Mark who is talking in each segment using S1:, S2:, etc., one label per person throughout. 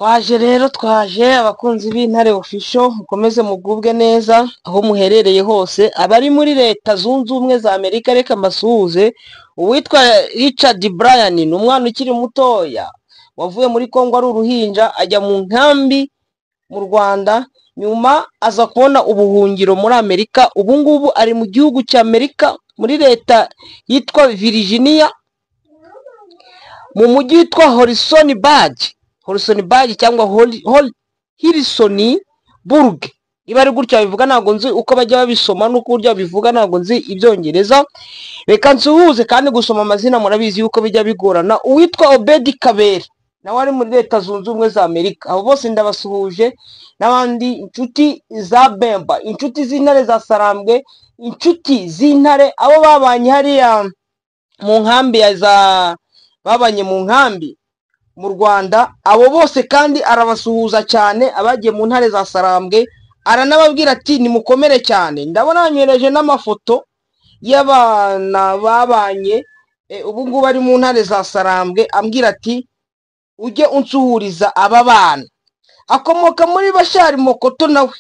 S1: Twaje rero, twaje abakunzi b'Intare Official, mukomeze mugubwe neza aho muherereye hose. Abari muri Leta Zunze Ubumwe za Amerika, reka mbasuhuze. Uwitwa Richard Brian ni umwana ukiri mutoya wavuye muri Kongo ari uruhinja, ajya mu nkambi mu Rwanda, nyuma aza kubona ubuhungiro muri Amerika. Ubu ngubu ari mu gihugu cya Amerika, muri leta yitwa Virginia, mu mujyi witwa Harrisonburg, Harrisonburg cyangwa Harrisonburg, niba ari gutya babivuga, ntabwo nzi uko bajya babisoma n'uko uburyo babivuga, ntabwo nzi Ibyongereza. Reka nsuhuze, kandi gusoma amazina murabizi yuko bijya bigorana. Uwitwa Obedi Kabera nawe ari muri Leta Zunze Ubumwe za Amerika. Abo bose ndabasuhuje, n'abandi inshuti za Bemba, inshuti z'Intare za Sarambwe, inshuti z'Intare, abo babanye hariya mu nkambi ya za, babanye mu nkambi mu Rwanda, abo bose kandi arabasuhuza cyane. Abagiye mu Ntare za Sarambwe aranababwira ati nimukomere cyane. Ndabona banyohereje n'amafoto y'abana babanye, ubu ngubu ari mu Ntare za Sarambwe, ambwira ati ujye unsuhuriza aba bana. Akomoka muri Bashari Mokoto, nawe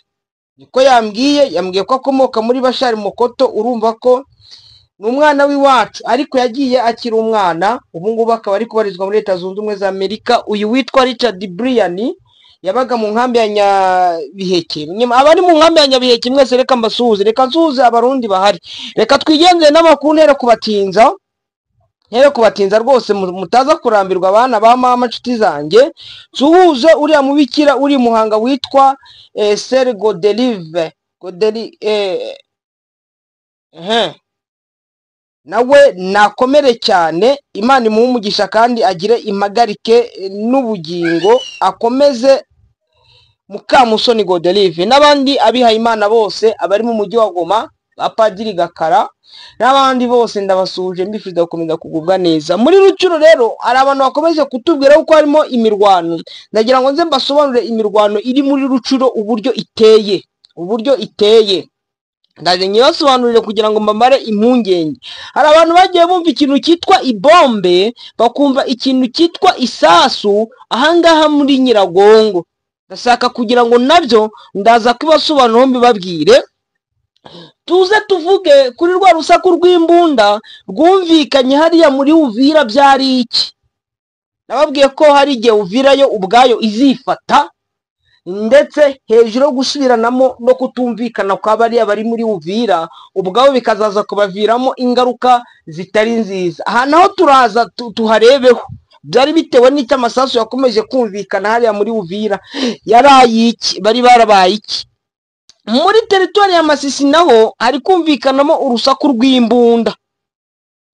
S1: niko yambwiye, yambwiye ko akomoka muri Bashari Mokoto. Urumva ko ni umwana w'iwacu, ariko yagiye akiri umwana, ubu ngubu akaba ari kubarizwa muri Leta Zunze Ubumwe za Amerika. Uyu witwa Richard Brian yabaga mu nkambi ya Nyabiheke. Abari mu nkambi ya Nyabiheke mwese reka mbasuhuze, reka nsuhuze Abarundi bahari. Reka twigenzere n'amakuru, ntere kubatinza, ntere kubatinza rwose, mutaza kurambirwa abana ba mama, nshuti zanjye. Nsuhuze uriya mubikira uri Muhanga witwa Sir Godelive Godeli, nawe nakomere cyane, Imana imuhe umugisha kandi agire impagarike n'ubugingo, akomeze. Mukamusoni Godelive n'abandi abihaye Imana bose abari mu mujyi wa Goma, ba Padiri Gakara n'abandi bose ndabasuhuje, mbifuriza gukomeza kugubwa neza. Muri Rucuru rero hari abantu bakomeje kutubwira ko harimo imirwano. Ndagira ngo nze mbasobanurire imirwano iri muri Rucuru uburyo iteye, uburyo iteye ndaje nyibasobanurire kugira ngo mbamare impungenge. Hari abantu bagiye bumva ikintu cyitwa ibombe, bakumva ikintu cyitwa isasu ahangaha muri Nyiragongo. Ndashaka kugira ngo nabyo ndaza kubibasobanurira mbibabwire. Tuze tuvuge kuri rwa rusaku rw'imbunda rwumvikanye hariya muri Uvira, byari iki? Nababwiye ko hari igihe Uvira yo ubwayo izifata, ndetse hejuru yo gusubiranamo no kutumvikana kwa bariya bari muri Uvira ubwabo, bikazaza kubaviramo ingaruka zitari nziza. Aha naho turaza tuharebeho byari bitewe n'icyo amasasu yakomeje kumvikana hariya muri Uvira, yari ayiki, bari barabaye iki? Muri teritwari ya Masisi naho hari kumvikanamo urusaku rw'imbunda,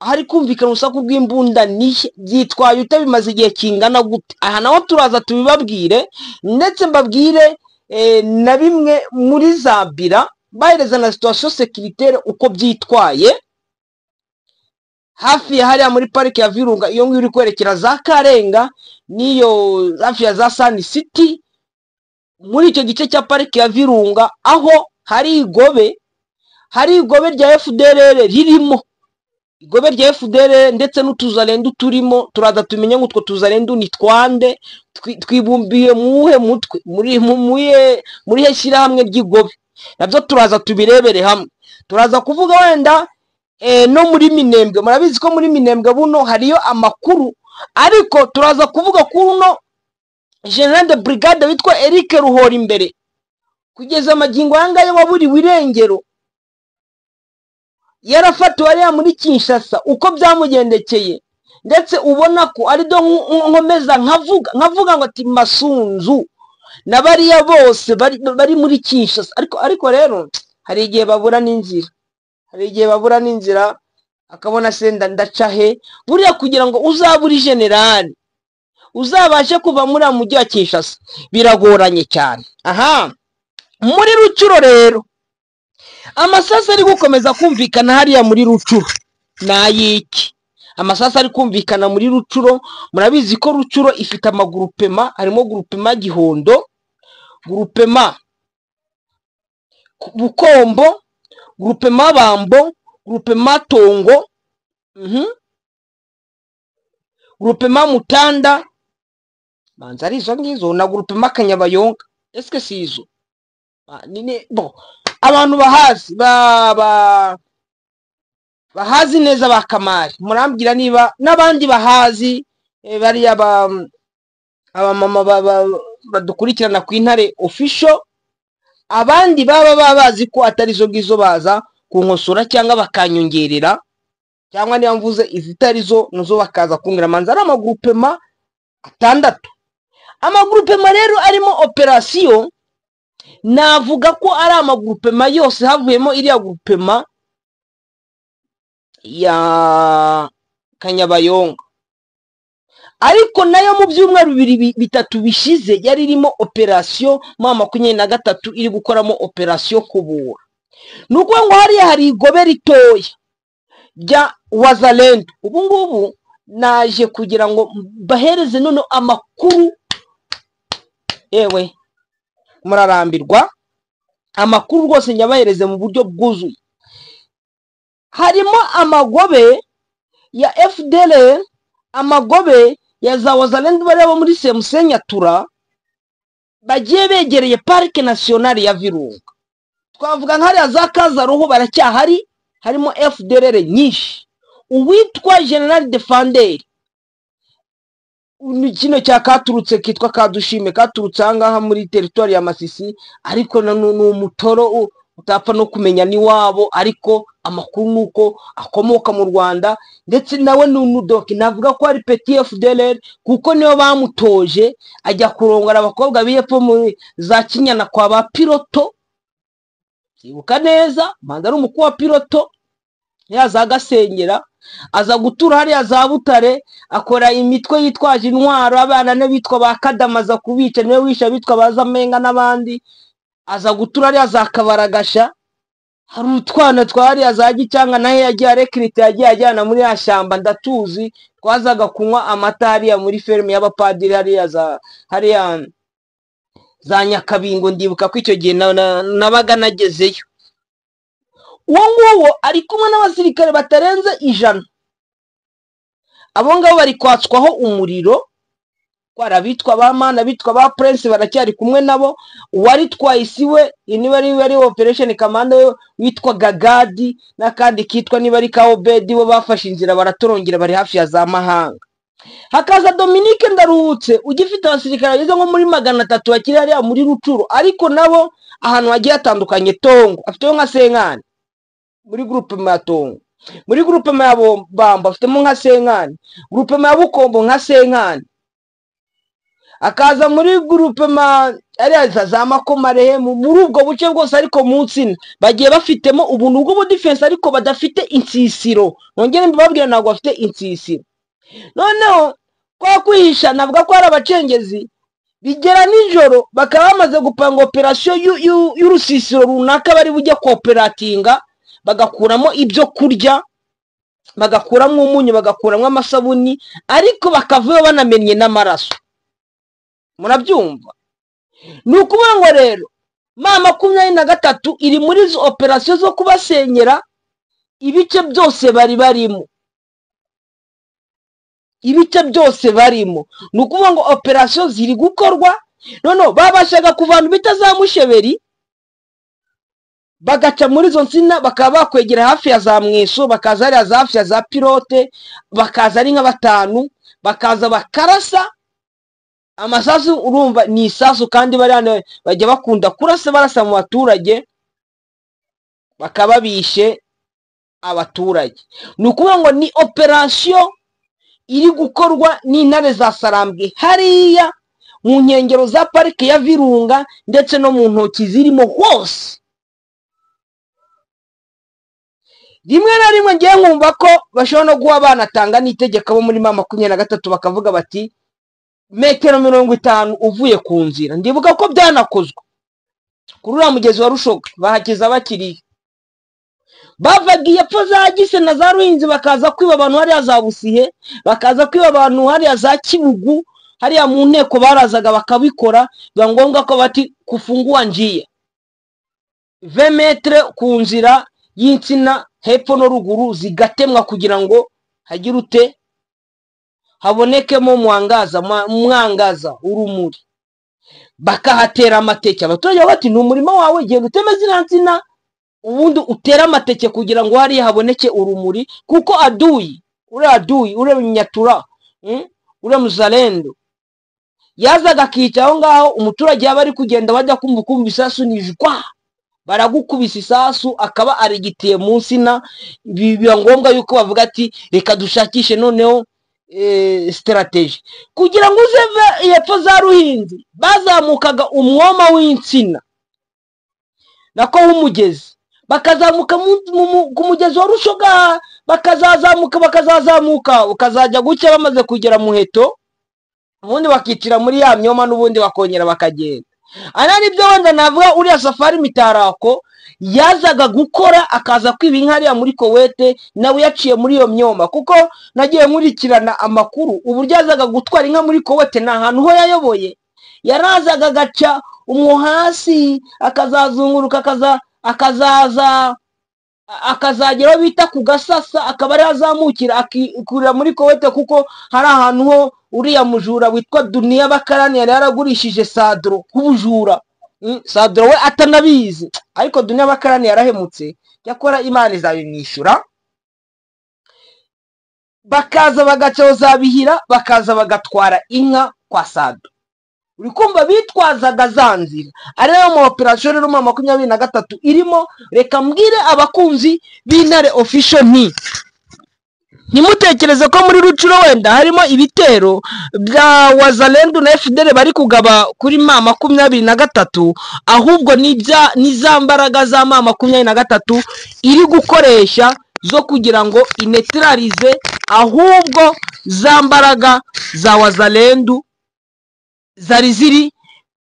S1: hari kumvikana urusaku rw'imbunda, ni byitwaye ute, bimaze igihe kingana gute? Aha naho turaza tubibabwire, ndetse mbabwire na bimwe muri za bira bahereza na situation sécuritaire uko byitwaye hafi ya hariya muri parike ya Virunga, iyo ngiyo uri kwerekera za Karenga n'iyo hafi ya za Sun City, muri icyo gice cya parike ya Virunga, aho hari igobe, hari igobe rya FDLR ririmo, igobe rya FDLR ndetse n'utuzarendu turimo. Turaza tumenye ngo utwo tuzarendu ni twande, twibumbiye muwuhe mutwe, muri he shyirahamwe ry'igobe? Nabyo turaza tubirebere hamwe. Turaza kuvuga wenda no muri Minembwe, murabizi ko muri Minembwe buno hariyo amakuru, ariko turaza kuvuga kuri uno General de Brigade witwa Eric Ruhora imbere, kugeza amagingo aya ngaya waburiwe irengero, yarafatiwe ariya muri Kinshasa, uko byamugendekeye, ndetse ubona ko ari do nkomeza nkavuga ngo ati Masunzu na bariya bose bari muri Kinshasa. Ariko rero hari igihe babura n'inzira, hari igihe babura n'inzira, akabona senda ndaca he. Buriya kugira ngo uzabe uri generali uzabashe kuva muri mujyi wa Kinshasa biragoranye cyane. Aha muri Rucuro rero amasasu ari gukomeza kumvikana hariya muri Rucuro ni ayiki? Amasasu ari kumvikana muri Rucuro, murabizi ko Rucuro ifite amagurupema, harimo gurupema Gihondo, gurupema Bukombo, gurupema Bambo, gurupema Tongo, gurupema Mutanda Manza ari izo ngizo na groupement Kanyabayonga, eske si izo? Bon, abantu bahazi bahazi neza ba Kamari, murambwira niba n'abandi bahazi, bariya abamama badukurikirana ku Intare Official, abandi baba babazi ko atari izo ngizo baza kunkosora cyangwa bakanyongerera, cyangwa niba mvuze izitari zo nazo bakaza kumbwira. Manza ari amagroupement 6. Amagroupement rero arimo operation, navuga ko ari amagroupement yose havuyemo iriya groupement ya Kanyabayonga, ariko nayo mu byumweru bibiri bitatu bishize yari irimo operation M23 iri gukoramo operation kubura. Ni ukuvuga ngo hariya hari igobe ritoya rya Wazalendo. Ubu ngubu naje kugira ngo mbahereze none amakuru, ewe murarambirwa, amakuru rwose nyabahereze mu buryo bwuzuye. Harimo amagobe ya FDLR, amagobe ya za Wazalendo bari bo muri Semusenyatura bagiye begereye Parike Nationale ya Virunga. Twavuga nk'hariya za Kazaruhu baracyahari, harimo FDLR nyinshi. Uwitwa General Defender, kino cya katurutse kitwa Kadushime, katurutse aha ngaha muri territoire ya Masisi, ariko ni umutoro utapfa no kumenya ni wabo, ariko amakuru nuko akomoka mu Rwanda, ndetse nawe ni umudoki, navuga ko ari petit FDLR kuko niyo bamutoje ajya kurongora abakobwa b'epfo muri za Kinyana kwa ba piloto. Ibuka neza, manza ari umukuru wa piloto yaza Gasengera, aza gutura hariya za Butare, akora imitwe yitwaje intwaro, abana ne bitwa ba Kadama aza kubica, niwe wisha bitwa ba Zamenga n'abandi, aza gutura hariya za Kabaragasha. Hari utwana twa hariya za Gicyanga nahe yagiye arekrite, yagiye ajyana muri ya shyamba ndatuzi, twazaga kunywa amata hariya muri ferme y'abapadiri hariya za hariya za Nyakabingo. Ndibuka ko icyo gihe nabaga nagezeyo. Uwo nguwo ari kumwe n'abasirikare batarenze 100. Abo ngabo bari kwatswaho umuriro, kwara bitwa ba Mana, bitwa ba Prince baracyari kumwe nabo. Uwari twayisiwe niba ari operation commando witwa Gagadi n'akandi kitwa niba ari Kaobedi, bo bafashe inzira baratorongera, bari hafi ya za Mahanga. Hakaza Dominique Ndaruhutse ugifite abasirikare bageze nko muri 300 bakiri hariya muri Rucuru, ariko nabo ahantu hagiye hatandukanye. Tongo afiteho nka Senkani muri groupe ya Tongo, muri groupe ya Bamba afitemo nka Senkani, groupe ya Bukombo nka Senkani, akaza muri groupe ariya za Makomarehe muri ubwo buce bwose. Ariko mu nsina bagiye bafitemo ubuntu bw'ubu defense, ariko badafite insisiro. Nongere mbabwira, ntabwo bafite insisiro. Noneho kwa kwihisha, navuga ko hari abacengezi bigera nijoro bakaba bamaze gupanga operation y'urusisiro runaka bari bujye kooperatinga, bagakuramo ibyo kurya, bagakuramo umunyu, bagakuramo amasabuni, ariko bakavayo banamennye n'amaraso. Murabyumva? Ni ukuvuga ngo rero M23 iri muri izo operation zo kubasenyera ibice byose bari barimo, ibice byose barimo. Ni ukuvuga ngo operation ziri gukorwa. Noneho babashaga kuvana bitazamusheberi, bagaca muri izo nsina, bakaba bakwegera hafi ya za Mweso, bakaza hariya za hafi ya za Pilote, bakaza ari nka 5, bakaza bakarasa amasasu. Urumva ni isasu, kandi bariya bajya bakunda kurasa, barasa mu baturage, bakaba bishe abaturage. Ni ukuvuga ngo ni operation iri gukorwa n'intare za Sarambwe hariya mu nkengero za parike ya Virunga, ndetse no mu ntoki zirimo hose. Rimwe na rimwe ngiye nkumva ko bashobora no guha abana tanga n'itegeko bo muri M23, bakavuga bati metero 50 uvuye ku nzira. Ndibuka ko byanakozwe kuri uriya mugezi wa Rushoga, bahakiza bakiriye, bavaga epfo za Gise na za Ruhinzi, bakaza kwiba abantu hariya za Busihe, bakaza kwiba abantu hariya za Kibugu, hariya mu nteko barazaga bakabikora. Biba ngombwa ko bati kufungua njia 20 metre ku nzira y'insina hepfo no ruguru zigatemwa, kugira ngo hagire ute Habonekemo mwangaza, mwangaza, urumuri, bakahatera amateke. Abaturage bati: "Ni umurima wawe, genda uteme ziriya nsina, ubundi utere amateke kugira ngo hariya haboneke urumuri," kuko adui, uriya adui, uriya Nyatura, uriya muzalendo yazaga akica aho ngaho. Umuturage yaba ari kugenda, bajya kumva isasu nijwa, baragukubisa isasu, akaba arigitiye mu nsina. Biba ngombwa yuko bavuga ati: "Reka dushakishe noneho stratégie kugira ngo uze hepfo za Ruhinzi." Bazamukaga umwoma w'insina, nako w'umugezi, bakazamuka ku mugezi wa Rushoga, bakazazamuka, bakazazamuka, ukazajya gucya bamaze kugera Muheto, ubundi bakicira muri ya myoma, n'ubundi bakongera bakagenda. Ana nibyo wenda navuga uriya Safari Mitarako yazaga gukora, akaza kwiba inka hariya muri Kowete, nawe yaciye muri iyo myoma, kuko nagiye nkurikirana amakuru uburyo yazaga gutwara inka muri Kowete. Ni ahantu ho yayoboye, yarazaga agaca umwo hasi, akazazunguruka, akazaza akazagera aho bita ku Gasasa, akaba ariho azamukira, akikurira muri Kowete, kuko hari ahantu ho uriya mujura witwa Duniya Bakarani yari yaragurishije Sadro k'ubujura. Sadro we atanabizi, ariko Duniya Bakarani yarahemutse, yakora Imana izabimwishyura. Bakaza bagaca za Bihira, bakaza bagatwara inka kwa Sado. Uri kumva bitwazaga za nzira, ari nayo mu operasiyo rero mu 23 irimo. Reka mbwire abakunzi b'Intare Official, nti ntimutekereze ko muri Rucuro wenda harimo ibitero bya Wazalendu na FDL bari kugaba kuri M23, ahubwo ni za mbaraga za M23 iri gukoresha zo kugira ngo ineutralize ahubwo za mbaraga za Wazalendu zari ziri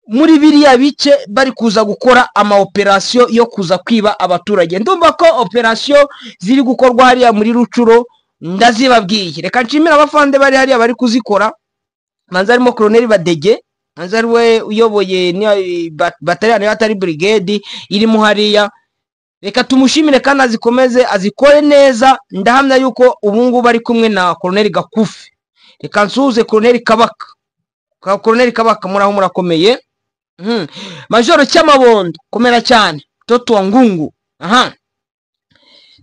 S1: muri biriya bice, bari kuza gukora ama operasiyo yo kuza kwiba abaturage. Ndumva ko operasiyo ziri gukorwa hariya muri Rucuro ndazibabwiye. Reka nshimire abafande bari hariya bari kuzikora, manza harimo Koloneli Badege, manza ari we uyoboye bataliyani, atari brigade irimo hariya. Reka tumushimire kandi azikomeze azikore neza. Ndahamya yuko ubu ngubu ari kumwe na Koloneli Gakufi. Reka nsuhuze Koloneli Kabaka. Koloneli Kabaka, muraho, murakomeye? Majoro Cyamabondo, komera cyane, toto wa ngungu. Aha,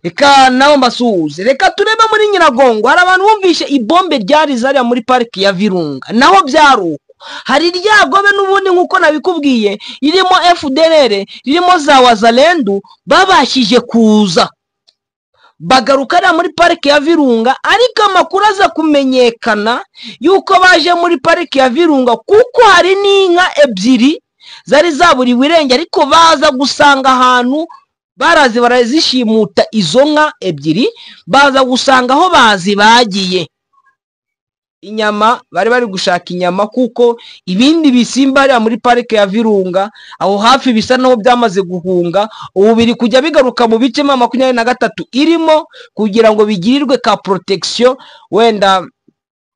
S1: reka nawe mbasuhuze. Reka turebe muri Nyiragongo. Hari abantu bumvishe ibombe ryari zariya muri pariki ya Virunga, naho byari uko. Hari rya gobe n'ubundi nk'uko nabikubwiye, ririmo FDLR, ririmo za Wazalendu, babashije kuza bagaruka hariya muri pariki ya Virunga, ariko amakuru aza kumenyekana yuko baje muri pariki ya Virunga kuko hari n'inka ebyiri zari zaburiwe irenge, ariko baza gusanga ahantu barazi barazishimuta. Izo nka ebyiri baza gusanga aho bazibagiye inyama, bari bari gushaka inyama, kuko ibindi bisimba hariya muri parike ya Virunga aho hafi bisa naho byamaze guhunga. Ubu biri kujya bigaruka mu bice M23 irimo kugira ngo bigirirwe ka protection wenda,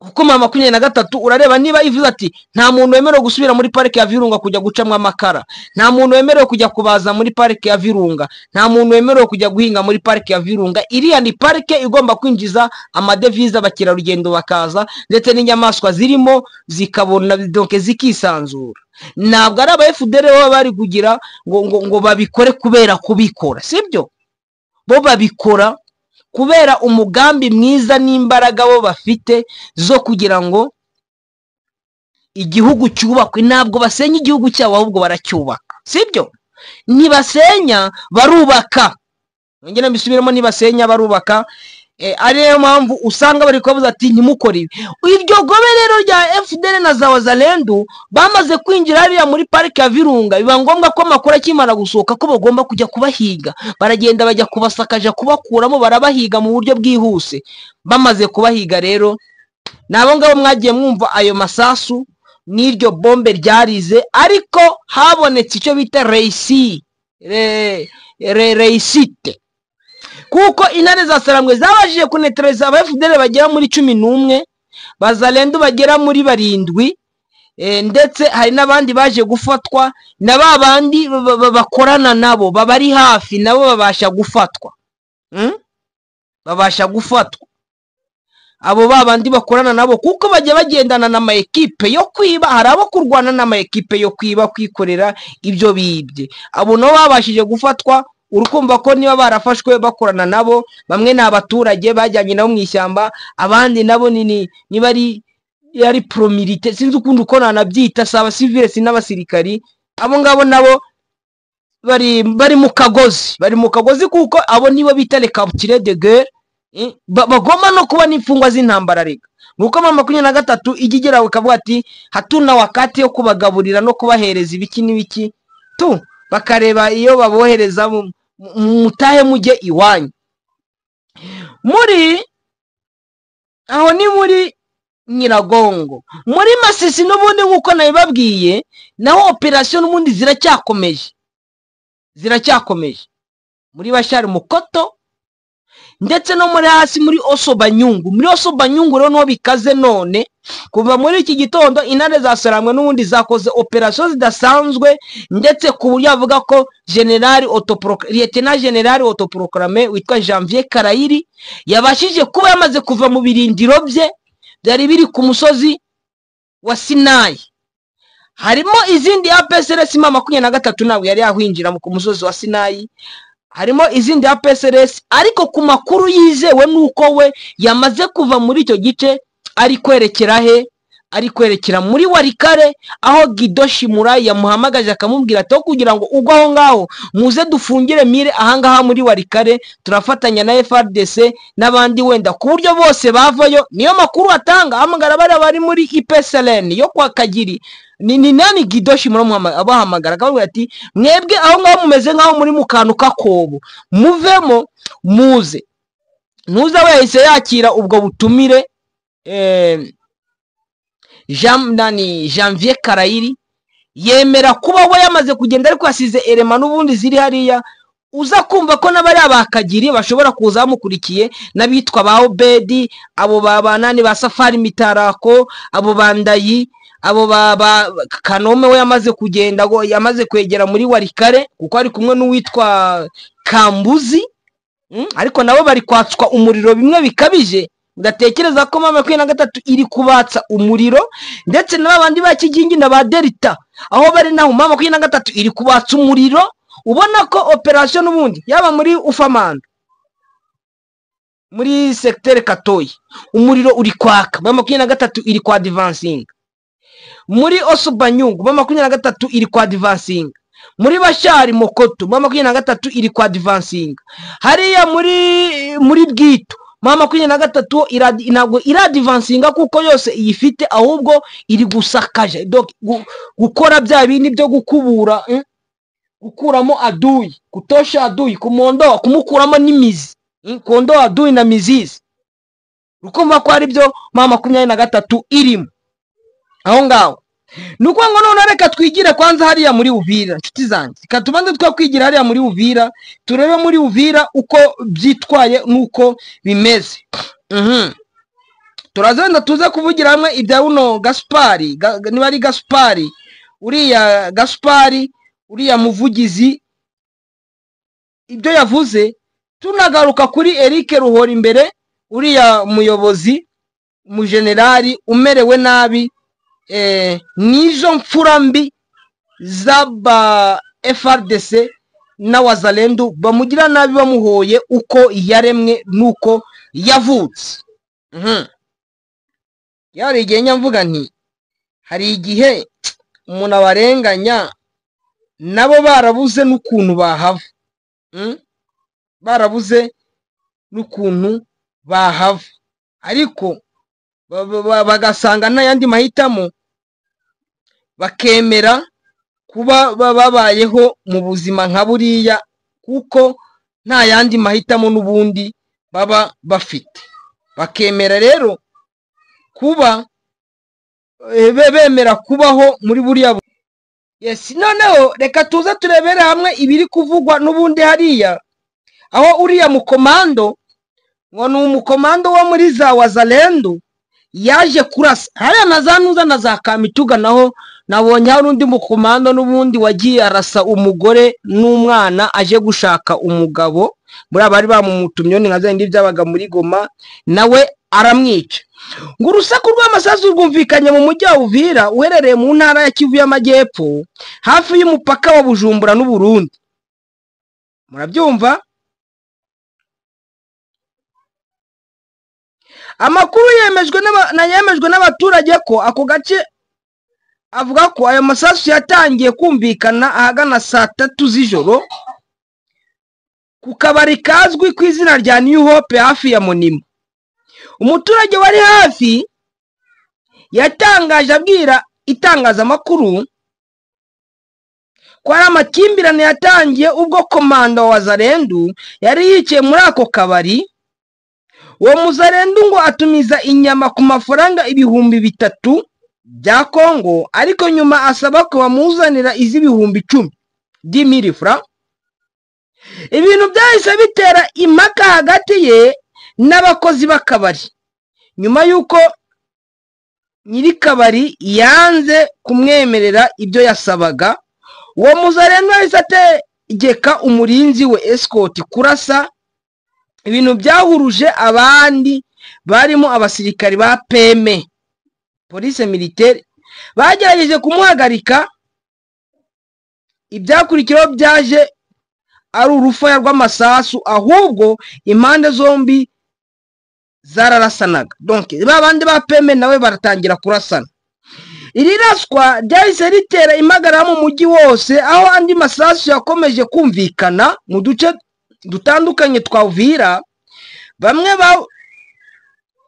S1: kuko M23 urareba niba ivuze ati: "Nta muntu wemerewe gusubira muri parike ya Virunga kujya gucamwo amakara, nta muntu wemerewe kujya kubaza muri parike ya Virunga, nta muntu wemerewe kujya guhinga muri parike ya Virunga." Iriya ni parike igomba kwinjiza amadevize, abakerarugendo bakaza, ndetse n'inyamaswa zirimo zikabona, donc zikisanzura. Ntabwo ari aba FDL baba bari kugira ngo babikore kubera kubikora, sibyo? Bo babikora kubera umugambi mwiza n'imbaraga bo bafite zo kugira ngo igihugu cyubakwe. Ntabwo basenya igihugu cyabo, ahubwo baracyubaka, sibyo? Ntibasenya, barubaka. Nongere mbisubiremo: ntibasenya, barubaka. Ari nayo mpamvu usanga bari kubabuza ati: "Ntimukore ibi." Iryo gobe rero rya FDL na za Wazalendu bamaze kwinjira hariya muri parike ya Virunga, biba ngombwa ko amakuru akimara gusohoka ko bagomba kujya kubahiga, baragenda bajya kubasakaja, kubakuramo, barabahiga mu buryo bwihuse. Bamaze kubahiga rero, ni abo ngabo mwagiye mwumva ayo masasu n'iryo bombe ryarize, ariko habonetse icyo bita réussite, kuko Intare za Sarambwe zabashije kuneutraliza aba FDL bagera muri 11, Bazalendu bagera muri 7, ndetse hari n'abandi baje gufatwa na ba bandi bakorana nabo babari hafi, nabo babasha gufatwa. Babasha gufatwa. Abo babandi bakorana nabo, kuko bajya bagendana n'ama ekipe yo kwiba. Hari abo kurwana n'ama ekipe yo kwiba, kwikorera ibyo bibye. Abo nabo babashije gufatwa. Urukumva ko niba barafashwe bakorana nabo, bamwe ni abaturage bajyanye nabo mu ishyamba, abandi nabo ni niba ari yari paramilitaire, sinzi ukundi uko nanabyita, si abasivile si n'abasirikari. Abo ngabo nabo bari mu kagozi, bari mu kagozi, kuko abo nibo bita les capturés de guerre, bagomba no kuba n'imfungwa z'intambara. Rega nuko M23 ijya igera ikavuga ati hatuna wakati yo kubagaburira no kubahereza ibiki n'ibiki tu, bakareba iyo babohereza, mutahe mujye iwanyu. Muri aho ni muri Nyiragongo. Muri Masisi n'ubundi nk'uko nabibabwiye, naho operasiyo n'ubundi ziracyakomeje, ziracyakomeje muri Bashari Mukoto, ndetse no muri hasi muri Oso Banyungu. Muri Oso Banyungu rero niho bikaze none. Kuva muri iki gitondo intare za Sarambwe n'ubundi zakoze operasiyo zidasanzwe, ndetse ku buryo avuga ko generali lieutenant général autoproclamé witwa Janvier Karayiri yabashije kuba yamaze kuva mu birindiro bye byari biri ku musozi wa Sinayi. Harimo izindi APSLS M23 ntabwo yari yahwinjira ku musozi wa Sinayi, harimo izindi APSLS, ariko ku makuru yizewe nuko we yamaze kuva muri icyo gice ari kwerekera he? Ari kwerekera muri Walikale, aho Gido Shimura yamuhamagaje akamubwira ati kugira ngo ugwe aho ngaho muze dufungire mire ahangaha muri Walikale, turafatanya na FARDC n'abandi wenda ku buryo bose bavayo. Niyo makuru atanga, ahamagara bariya bari muri IPSLN yo kwa Kagiri, ni nani, Gido Shimura abahamagara akababwira ati mwebwe aho ngaho mumeze nk'aho muri mu kantu k'akobo, muvemo muze. Ntuza we yahise yakira ubwo butumire. Jean nani, Janvier Karayiri yemera kuba we yamaze kugenda, ariko yasize erema n'ubundi ziri hariya. Uza kumva ko n'abariya bakagiri bashobora kuza bamukurikiye, n'abitwa ba Obedi, abo ba banani ba Safari Mitarako, abo bandayi, abo ba Kanome, we yamaze kugenda, yamaze kwegera muri Walikale kuko ari kumwe n'uwitwa Kambuzi. Ariko nabo bari kwatswa umuriro bimwe bikabije. Ndatekereza ko M23 iri kubatsa umuriro, ndetse n'abandi ba Kigingi na ba Delta aho bari naho M23 iri kubatsa umuriro. Ubona ko operation n'ubundi yaba muri Ufamanda, muri secteur Katoyi, umuriro uri kwaka, M23 iri kwa advancing. Muri Osubanyungu M23 iri kwa advancing. Muri Bashari Mokoto M23 iri kwa advancing. Hariya muri Bwito M23 ntabwo iradvancinga kuko yose iyifite, ahubwo iri gusakaje, donc gukora bya bindi byo gukubura, gukuramo adui, kutosha adui, kumondoa, kumukuramo n'imizi, kuondoa adui na mizizi. Ukumva ko ari byo M23 irimo aho ngaho. Nuko ngo none reka twigire kwanza hariya muri Uvira, nshuti zanjye. Reka tubanze twakwigira hariya muri Uvira, turebe muri Uvira uko byitwaye nuko bimeze. Turazenda tuze kuvugira hamwe ibya uno Gaspari, niba ari Gaspari, uriya Gaspari, uriya muvugizi, ibyo yavuze. Tunagaruka kuri Eric Ruhora imbere, uriya muyobozi mujenerali umerewe nabi, nizo mfura mbi z'aba FARDC na Wazalendo bamugira nabi, bamuhoye uko yaremwe nuko yavutse. Yari igihe nyamvuga nti hari igihe umuntu abarenganya nabo barabuze n'ukuntu bahava, barabuze n'ukuntu bahava, ariko bagasanga n'ayandi mahitamo, bakemera kuba babayeho mu buzima nka buriya, kuko nta yandi mahitamo n'ubundi baba bafite. Bakemera rero kuba bemera kubaho muri buriya. Yes, noneho reka tuze turebere hamwe ibiri kuvugwa n'ubundi hariya, aho uriya mukomando, ngo ni umukomando wo muri za Wazalendo, yaje kurasa hariya na za Ntuza na za Kamituga. Naho nabonye hari undi mukomando n'ubundi wagiye arasa umugore n'umwana aje gushaka umugabo muri abari bamumutumye, ni nka za bindi byabaga muri Goma, nawe aramwica. Ngo urusaku rw'amasasu rwumvikanye mu mujyi wa Uvira uherereye mu ntara ya Kivu y'Amajyepfo, hafi y'umupaka wa Bujumbura n'u Burundi. Murabyumva? Amakuru yemejwe n'abaturage ko ako gace avuga ko ayo masasu yatangiye kumvikana ahagana saa 3 z'ijoro ku kabari kazwi ku izina rya New Hope hafi ya Monima. Umuturage wari hafi yatangaje abwira itangazamakuru ko ari amakimbirane yatangiye ubwo komanda wa Wazalendu yari yicaye muri ako kabari. Uwo Muzalendu ngo atumiza inyama ku mafaranga 3000 bya Kongo, ariko nyuma asaba ko bamuzanira iz'ibihumbi 10 10,000 francs. Ibintu byahise bitera impaka hagati ye n'abakozi b'akabari, nyuma y'uko nyir'ikabari yanze kumwemerera ibyo yasabaga. Uwo Muzalendu yahise ategeka umurinzi we escort kurasa, ibintu byahuruje abandi barimo abasirikari ba PM, police militaire, bagerageje kumuhagarika. Ibyakurikiyeho byaje ari urufaya rw'amasasu, ahubwo impande zombi zararasanaga. Donc babandi ba PM nawe baratangira kurasana. Iri raswa ryahise ritera impagarara mu mujyi wose, aho andi masasu yakomeje kumvikana mu duce dutandukanye twa Uvira. Bamwe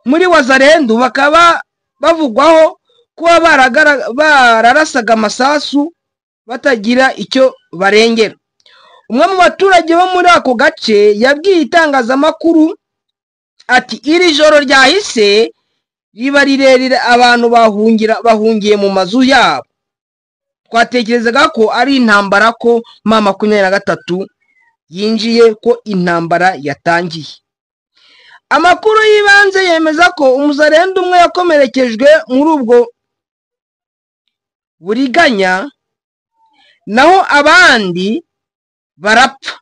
S1: muri Wazalendu bakaba bavugwaho kuba bararasaga amasasu batagira icyo barengera. Umwe mu baturage bo muri ako gace yabwiye itangazamakuru ati iri joro ryahise riba rirerire, abantu bahungiye mu mazu yabo. Twatekerezaga ko ari intambara, ko M23 yinjiye, ko intambara yatangiye. Amakuru y'ibanze yemeza ko Umuzalendu umwe yakomerekejwe muri ubwo buriganya, naho abandi barapfa.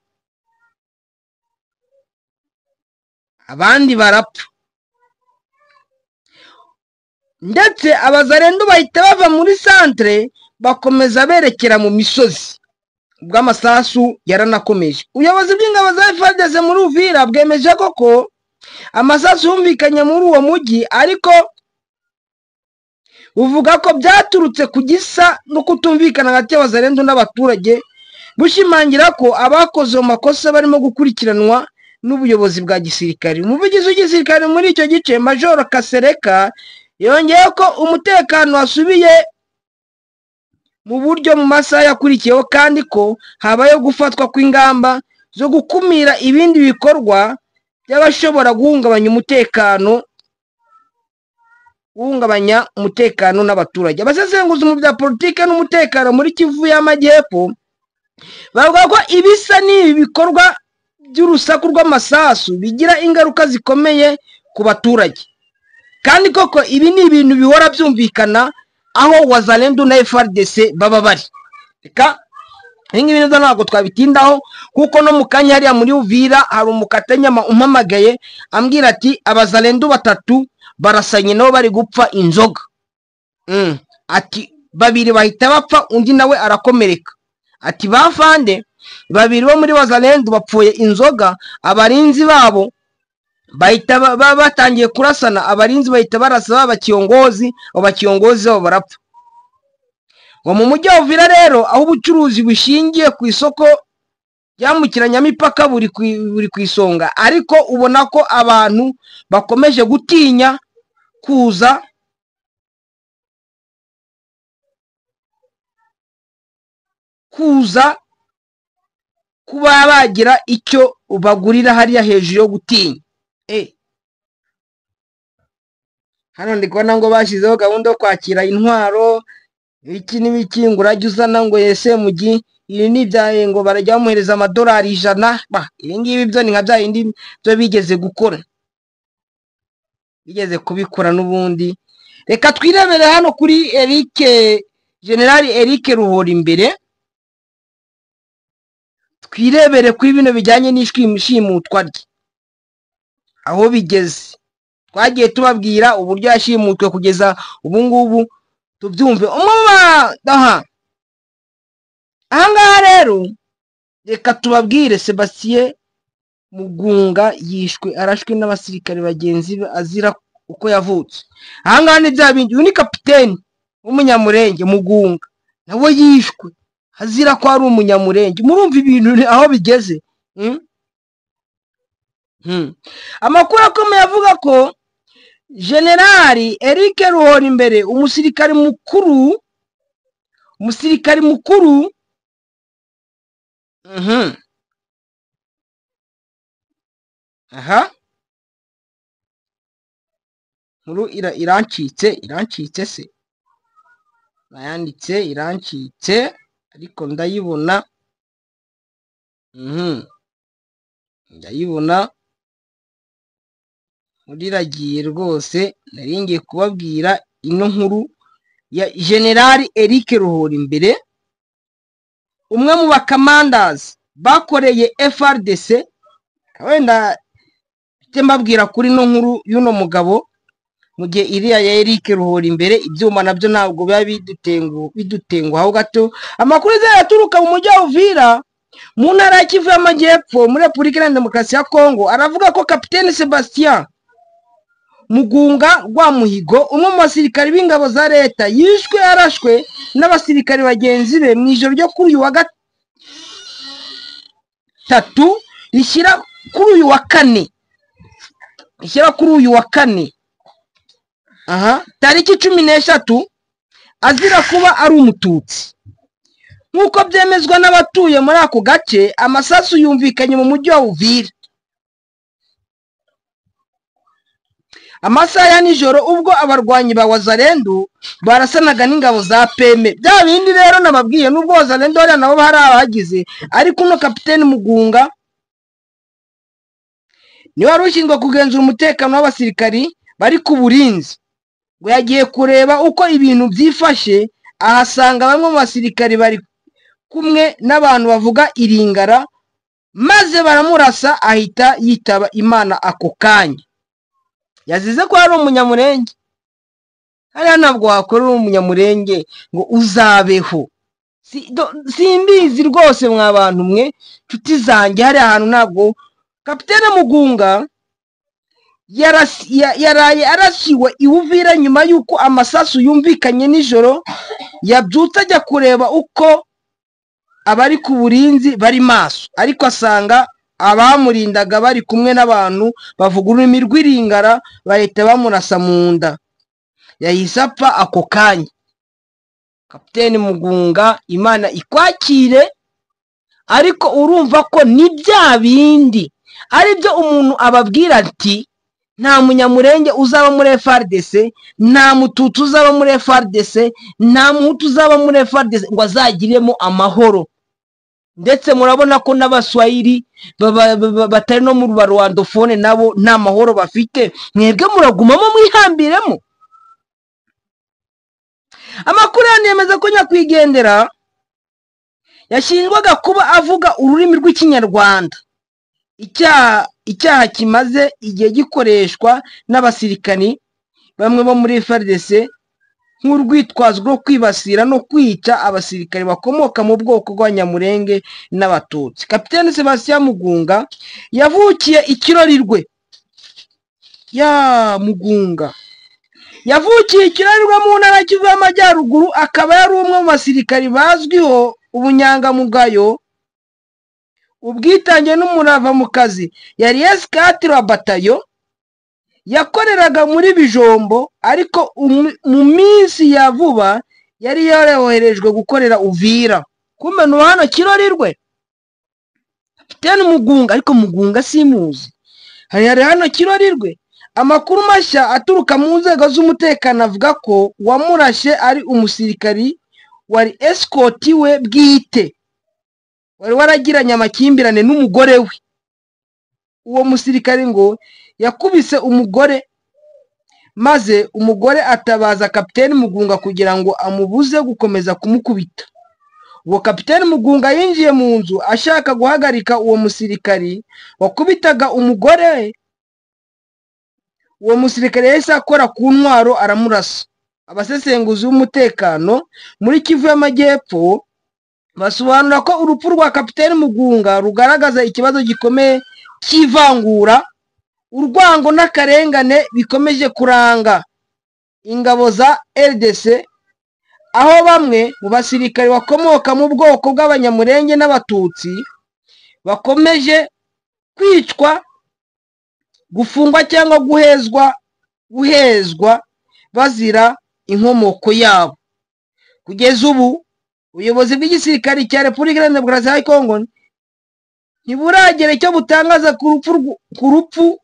S1: Ndetse abazalendu bahita bava muri centre bakomeza berekera mu misozi. Ubwo amasasu yaranakomeje. Ubuyobozi bw'ingabo za FARDC muri Uvira bwemeje koko amasasu yumvikanye muri uwo mujyi, ariko buvuga ko byaturutse ku gisa no kutumvikana hagati y'abazalendu n'abaturage, bushimangira ko abakoze mu makosa barimo gukurikiranwa n'ubuyobozi bwa gisirikare. Umuvugizi w'igisirikare muri icyo gice, Major Kasereka, yongeye ko umutekano wasubiye mu buryo mu masaha yakurikiyeho, kandi ko habayeho gufatwa kw'ingamba zo gukumira ibindi bikorwa by'abashobora guhungabanya umutekano n'abaturage. Abasesenguzi mu bya politike n'umutekano muri Kivu y'Amajyepfo bavuga ko ibisa n'ibi bikorwa by'urusaku rw'amasasu bigira ingaruka zikomeye ku baturage, kandi koko ibi ni ibintu bihora byumvikana aho Wazalendu na FARDC baba bari. Reka ibi ngibi ntabwo twabitindaho, kuko no mu kanya hariya muri Uvira hari umukatanyama umpamagaye ambwira ati abazalendu 3 barasanye nabo bari gupfa inzoga. Ati babiri bahita bapfa, undi nawe arakomereka. Ati bafande babiri bo muri Wazalendu bapfuye inzoga, abarinzi babo bahita batangiye kurasana, abarinzi bahita barasa baba kiongozi babo barapfa. Ngo mu mujyi wa Uvira rero, aho ubucuruzi bushingiye ku isoko ryambukiranyamipaka buri ku isonga, ariko ubona ko abantu bakomeje gutinya kuza kuba bagira icyo bagurira hariya hejuru yo gutinya. Hano ndi kubona ngo bashyizeho gahunda yo kwakira intwaro iki n'ibiki, ngo urajya uzana ngo yese mugi ibi ni ibyaye, ngo barajya bamuhereza amadolari 100. Ibi ngibi byo ni nka bya bindi byo bigeze gukora, bigeze kubikora n'ubundi. Reka twirebere hano kuri Eric, General Eric Ruhorimbere, twirebere kuri bino bijyanye n'ishimutwa rye aho bigeze. Twagiye tubabwira uburyo yashimutwe kugeza ubu ngubu tubyumve. Ahangaha rero reka tubabwire, Sebastien Mugunga yishwe arashwe n'abasirikare bagenzi be azira uko yavutse. Ahangaha ni bya bindi, uyu ni kapiteni w'umunyamurenge Mugunga, nawe yishwe azira ko ari umunyamurenge. Murumva ibintu aho bigeze. Amakuru akomeye avuga ko Generali Eric Ruhorimbere, umusirikare mukuru aha nkuru irancitse se nayanditse irancitse, ariko ndayibona. Ndayibona muriragiye rwose. Naringiye kubabwira ino nkuru ya Generali Eric Ruhorimbere, umwe mu bakamandazi bakoreye FARDC. Wenda mbabwira kuri no nkuru y'uno mugabo, mu gihe iriya ya Eric Ruhorimbere ibyuma nabyo ntabwo biba bidutenguhaho gato. Amakuru yaturuka mu mujyi wa Uvira mu ntara ya Kivu y'Amajyepfo muri Repubulika Iharanira Demokarasi ya Kongo aravuga ko Kapiteni Sebastien Mugunga Rwamuhigo, umwe mu basirikari b'ingabo za leta, yishwe arashwe n'abasirikari bagenzi be mu ijoro ryo kuri uyu wa gatatu rishyira kuri uyu wa kane, aha tariki 13, azira kuba ari umututsi. Nk'uko byemezwa n'abatuye muri ako gace, amasasu yumvikanye mu mujyi wa Uvira amasaha ya nijoro, ubwo abarwanyi ba Wazalendo barasanaga n'ingabo za PM. Bya bindi rero nababwiye, nubwo Wazalendo hariya nabo hari abagize, ariko uno Kapiteni Mugunga niwe wari ushinzwe kugenzura umutekano w'abasirikari bari ku burinzi. Ngo yagiye kureba uko ibintu byifashe, ahasanga bamwe mu basirikari bari kumwe n'abantu bavuga iringara, maze baramurasa ahita yitaba Imana ako kanya. Yazize ko ari umunyamurenge. Hariya ntabwo wakora uri umunyamurenge ngo uzabeho. Simbizi rwose mwa bantu mwe nshuti zanjye, hariya hantu ntabwo. Kapitene Mugunga yaraye arasiwe i Uvira nyuma y'uko amasasu yumvikanye nijoro. Yabyutse ajya kureba uko abari ku burinzi bari maso, ariko asanga abamurindaga bari kumwe n'abantu bavuga ururimi rw'iringara, bahita bamurasa mu nda, yahise apfa ako kanya. Kapiteni Mugunga, Imana ikwakire, ariko urumva ko ni bya bindi ari byo umuntu ababwira ati nta munyamurenge uzaba muri FARDC, nta mututsi uzaba muri FARDC, nta muhutu uzaba muri FARDC ngo azagiremo amahoro. Ndetse murabona ko n'abaswahili batari no mu barwandofone nabo nta mahoro bafite. Mwebwe muragumamo mwihambiremo. Amakuru yemeza ko nyakwigendera yashinjwaga kuba avuga ururimi rw'ikinyarwanda, icyaha kimaze igihe gikoreshwa n'abasirikani bamwe bo muri FARDC nk'urwitwazo rwo kwibasira no kwica abasirikari bakomoka mu bwoko bw'abanyamurenge n'abatutsi. Kapiteni Sebastien Mugunga yavukiye Ikirorirwe. Ya Mugunga yavukiye Ikirorirwe mu ntara ya Kivu y'Amajyaruguru, akaba yari umwe mu basirikari bazwiho ubunyangamugayo, ubwitange n'umurava mu kazi. Yari esikati wa batayo, yakoreraga muri Bijombo, ariko mu minsi ya vuba yari yoroherejwe gukorera Uvira. Kumbe no hano Kirorirwe Kapiteni Mugunga, ariko Mugunga simuzi, hari hano Kirorirwe. Amakuru mashya aturuka mu nzego z'umutekano avuga ko uwamurashe ari umusirikari wari esikoti we bwite, wari waragiranye amakimbirane n'umugore we. Uwo musirikari ngo yakubise umugore, maze umugore atabaza Kapiteni Mugunga kugira ngo amubuze gukomeza kumukubita. Uwo Kapiteni Mugunga yinjiye mu nzu ashaka guhagarika uwo musirikari wakubitaga umugore. Uwo musirikare yahise akora ku ntwaro aramurasa. Abasesenguzi b'umutekano muri Kivu y'Amajyepfo basobanura ko urupfu rwa Kapiteni Mugunga rugaragaza ikibazo gikomeye cy'ivangura, urwango n'akarengane bikomeje kuranga ingabo za RDC, aho bamwe mu basirikare bakomoka mu bwoko bw'Abanyamulenge n'Abatutsi bakomeje kwicwa, gufungwa cyangwa guhezwa bazira inkomoko yabo. Kugeza ubu ubuyobozi bw'igisirikare cya Repubulika Iharanira Demokarasi ya Kongo ntiburagera icyo butangaza ku rupfu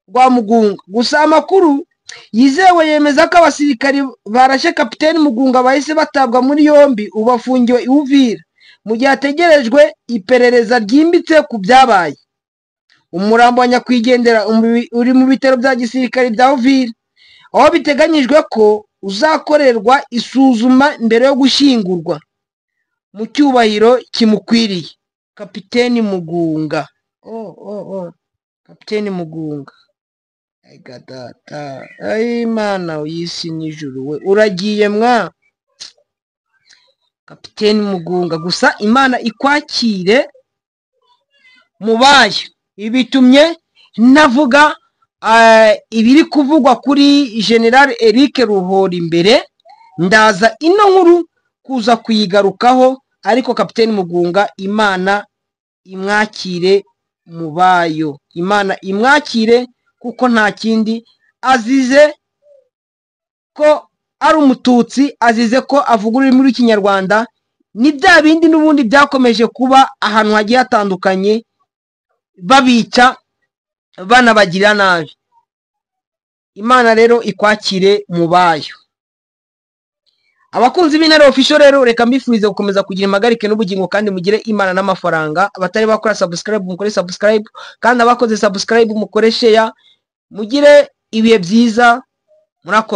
S1: rwa Mugunga. Gusa amakuru yizewe yemeza ko abasirikari barashe Kapiteni Mugunga bahise batabwa muri yombi, ubu bafungiwe i Uvira mu gihe hategerejwe iperereza ryimbitse ku byabaye. Umurambo wa nyakwigendera uri mu bitaro bya gisirikare bya Uvira, aho biteganyijwe ko uzakorerwa isuzuma mbere yo gushyingurwa mu cyubahiro kimukwiriye. Kapiteni Mugunga, oh, Kapiteni Mugunga, ega data, ay Imana y'isi n'ijuru we, uragiye mwa Kapiteni Mugunga. Gusa Imana ikwakire mu bayo. Ibi bitumye navuga ibiri kuvugwa kuri General Eric Ruhorimbere, ndaza ino nkuru kuza kuyigarukaho, ariko Kapiteni Mugunga Imana imwakire mu bayo, Imana imwakire kuko nta kindi azize ko ari umututsi, azize ko avuga ururimi rw'Ikinyarwanda. Ni bya bindi n'ubundi byakomeje kuba ahantu hagiye hatandukanye, babica banabagirira nabi. Imana rero ikwakire mu bayo. Abakunzi b'Intare Official rero, reka mbifurize gukomeza kugira impagarike n'ubugingo, kandi mugire Imana n'amafaranga. Abatari bakora subscribe mukore subscribe, kandi abakoze subscribe mukore share. Mugire ibihe byiza, murakoze.